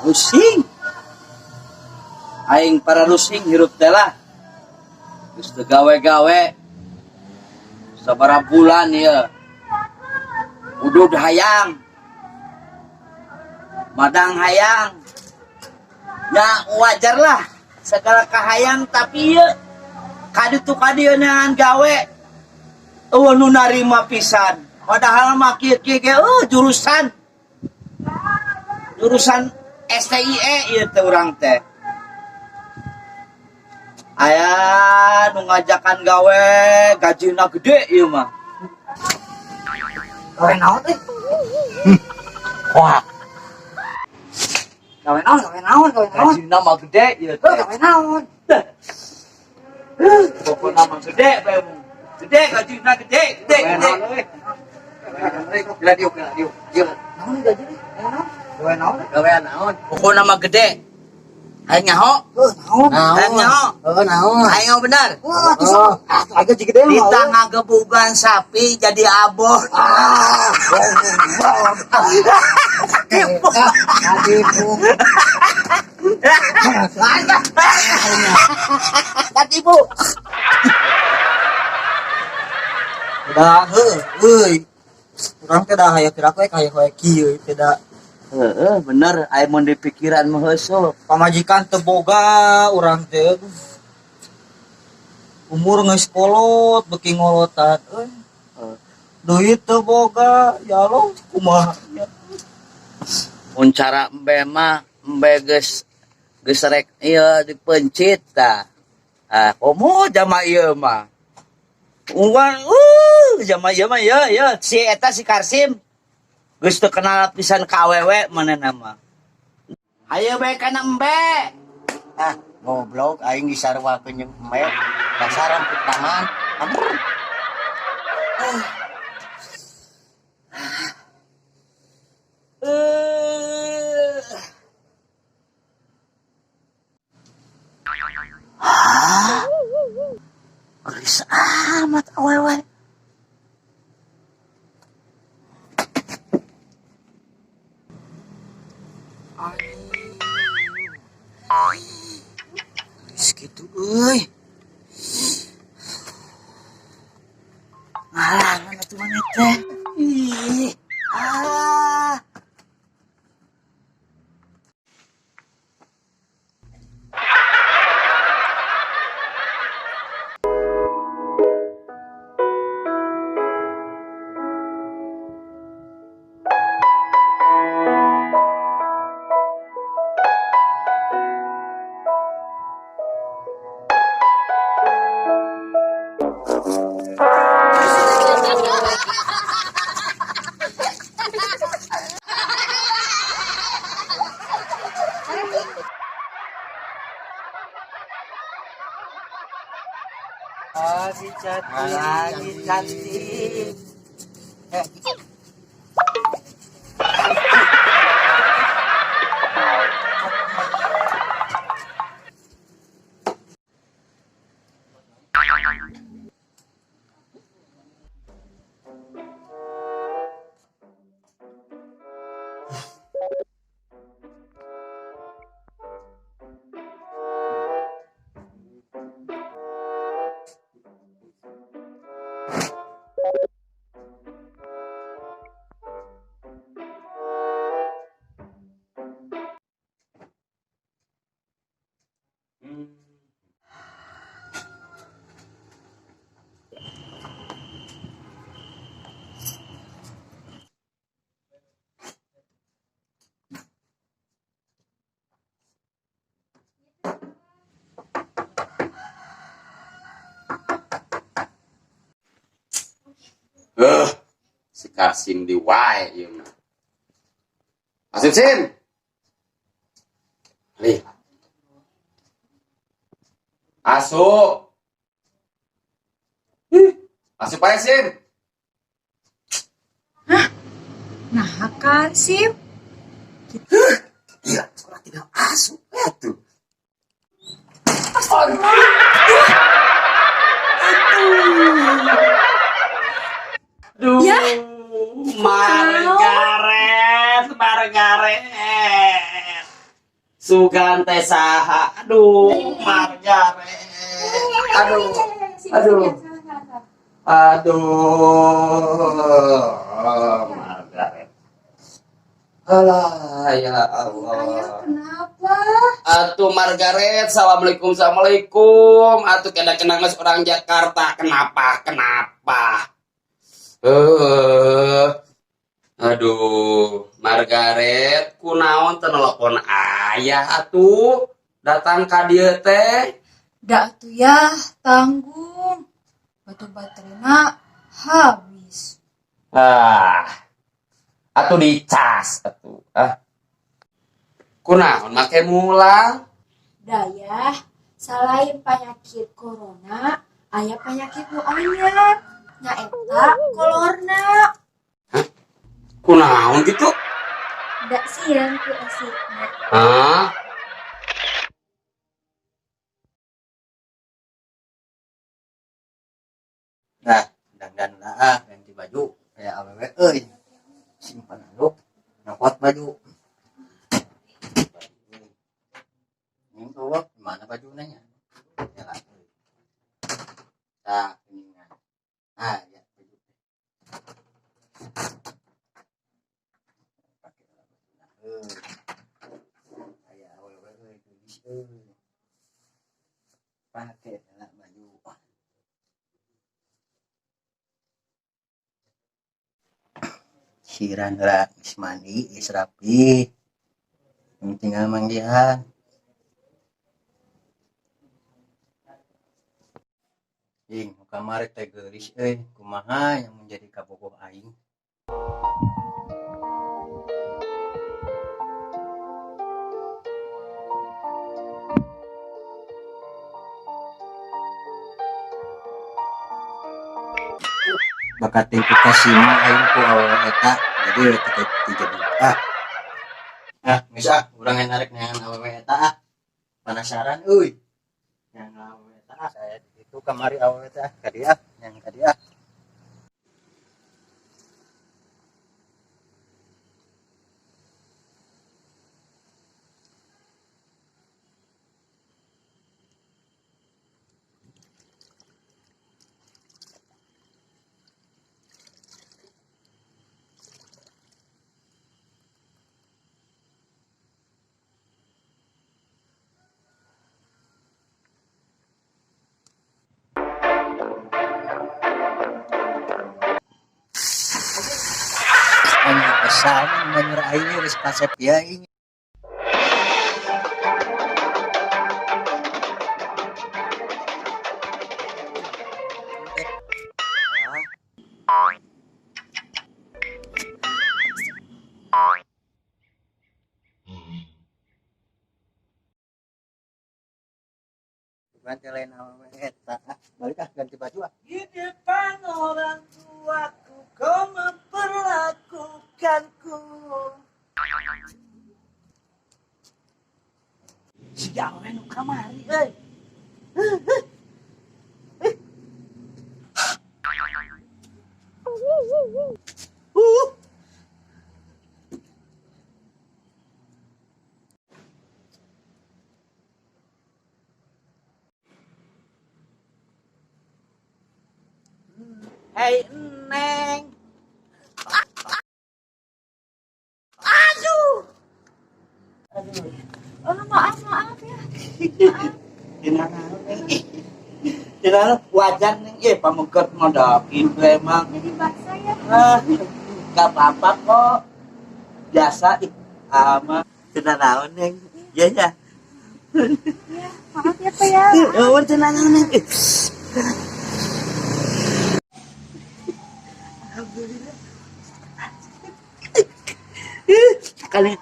Pusing. Aing para rusing hirup teh lah. Geus teu gawe-gawe. Sabaraha bulan ieu. Udud hayang. Madang hayang. Ya wajar lah segala kahayang, tapi ieu kaditu kadieu neangan gawe. Eueuh nu narima pisan. Padahal mah kieu kieu ge jurusan jurusan STIE ieu teh urang teh. Aya nu ngajakan gawe, gajina gede ieu mah. Gawe naon euy? Wah, Gawe naon, gawe naon, gawe naon? Gajina mah gede ieu Heuh, teh. gawe naon? Pokokna mah gede bae mung. Gede gajina, gede, gede, Gawe gede. naon euy? Gila diuk, gila diuk. Diuk. Naon nih gaji nih? Gawe naon? Gawe naon? Gawean naon? Pokokna mah gede. Hayang nyaho? Heuh, naon? Hayang nyaho? Heeh, naon? Hayang nyaho bener? Wah, tuh sok. Ah, tuh agak gede mah. Kita ngagebugan sapi jadi abon. Ah, bohong. Katipu. Katipu. Katipu. Udah, heuh, euy. Urang teh dah hayang kira we hayang we kieu teh da. Heeh, bener, aya mun di pikiran mah heueuh. Pamajikan teu boga urang teh. Aduh. Umur geus kolot, beuki ngolotan euy. Duit teu boga, ya Allah, kumaha nya. Mun cara embe mah, embe geus geus rek ieu dipencit tah. Ah, komo jama ieu mah. Uang, jama ieu mah ieu ieu si eta si Karsim. Geus teu kenal pisan ka awewe manehna mah. Hayu bae kana embe. Ah, goblok, aing disaruakeun jeung embe. Dasar rambut taman. Ampun. Eh. Hah? Gelis amat awewe. Geus kitu euy. Ngalangan atuh maneh teh. Ih. Ah. Lagi cantik, lagi cantik. Eh. Si Kasim di wae ieu mah. Asim sim. Lih. Asu. Ih, asup aja sim. Nah, kan sip. Iya, sekolah tinggal asup ya tuh. Aduh. Ya. Margaret, Margaret. Sugan teh saha? Aduh, Margaret. Aduh. Aduh. Aduh, Margaret. Alah, ya Ayah Allah. kenapa? Atuh Margaret, assalamualaikum, assalamualaikum. Atuh kena kena geus orang Jakarta. Kenapa? Kenapa? Eh, aduh, Margaret, kunaon teu nelpon ayah atuh datang ka dieu teh? Da atuh ya, tanggung. Batu baterainya habis. Ah, atuh dicas atuh. Ah. Kunaon make mulang? Dayah, selain penyakit corona, aya penyakit nu anyar. Nyaeta kolorna. Kunaon gitu? Da sieun ku esikna. Hah? Nah, dandan lah ah, ganti baju kayak awewe euy. Simpan dulu, nyokot baju. Ini tuh gimana baju nanya? Ya lah. Nah, ini ah, ya baju. Pakai lah baju. Euy. Kayak awewe euy, geulis euy. Pakai lah baju. Siran lah, geus mandi, geus rapi. Tinggal manggihan. Ing, kamari teh geulis euy, kumaha yang menjadi kabogoh aing. Bakat ting kasima aing ku awewe eta, jadi we teh jadi ah. Ah, geus ah, urang yang narik neangan awewe eta ah. Penasaran euy. Yang awewe eta ah, saya di situ kamari awewe teh ah, ka dieu ah, yang ka dieu ah. Hanya pesan menurut aing geus kasep ya aing. Ganti lain awewe eta ah, balik ah ganti baju ah. Di depan orang tuaku kau memperlakukanku. Si awewe nu kamari euy. Uh. Hei Neng. Aduh. Aduh. Oh, maaf, maaf ya. Dinaon Neng? Dinaon wajar Neng ieu pameget modal kitu emang. Jadi basah ya. Ah, gak apa-apa kok. Biasa ih ama cenah naon Neng. Iya ya. Ya, maaf ya Pak ya. Oh, cenah naon Neng. Ih. Alhamdulillah. Ih, kali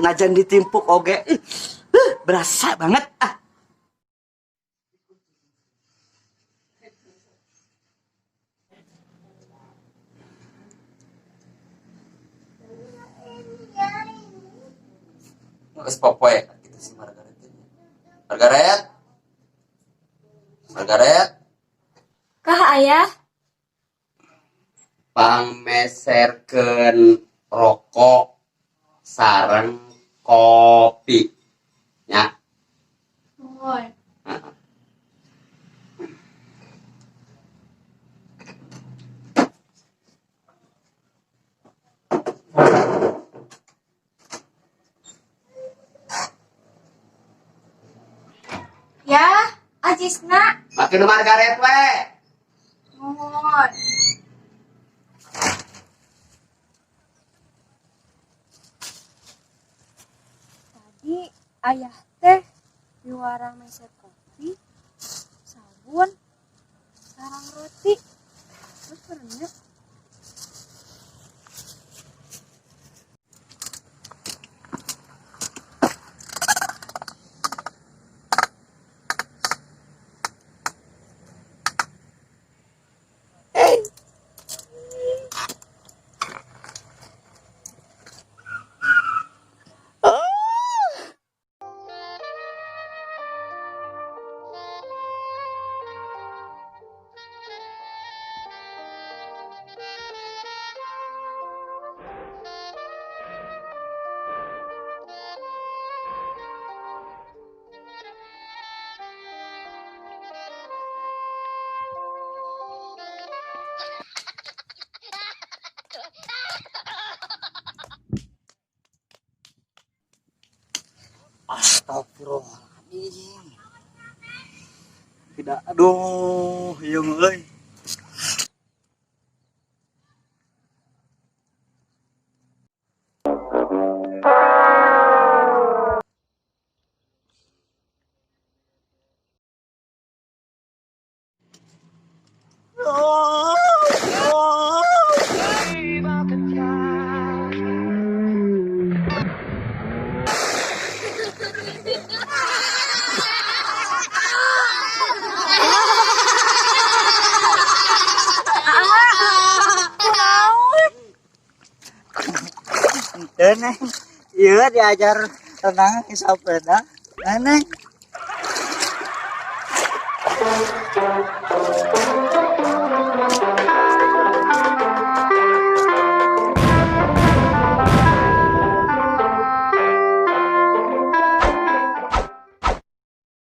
najan ditimpuk oge. Ih, berasa banget ah. Geus popoe gitu si Margaret. Margaret? Margaret? Kah ayah? Pangmeserkeun rokok sareng kopi. Nya. Nuhun. Ya, ajisna. Make nu Margaret we. Nuhun. Tadi ayah teh diwarang meser kopi, sabun, sarang roti. Terus berenang. Astagfirullahaladzim. Tidak, aduh, iya mah euy. Henteu, Neng. Iya diajar renang ke sepeda. Neng.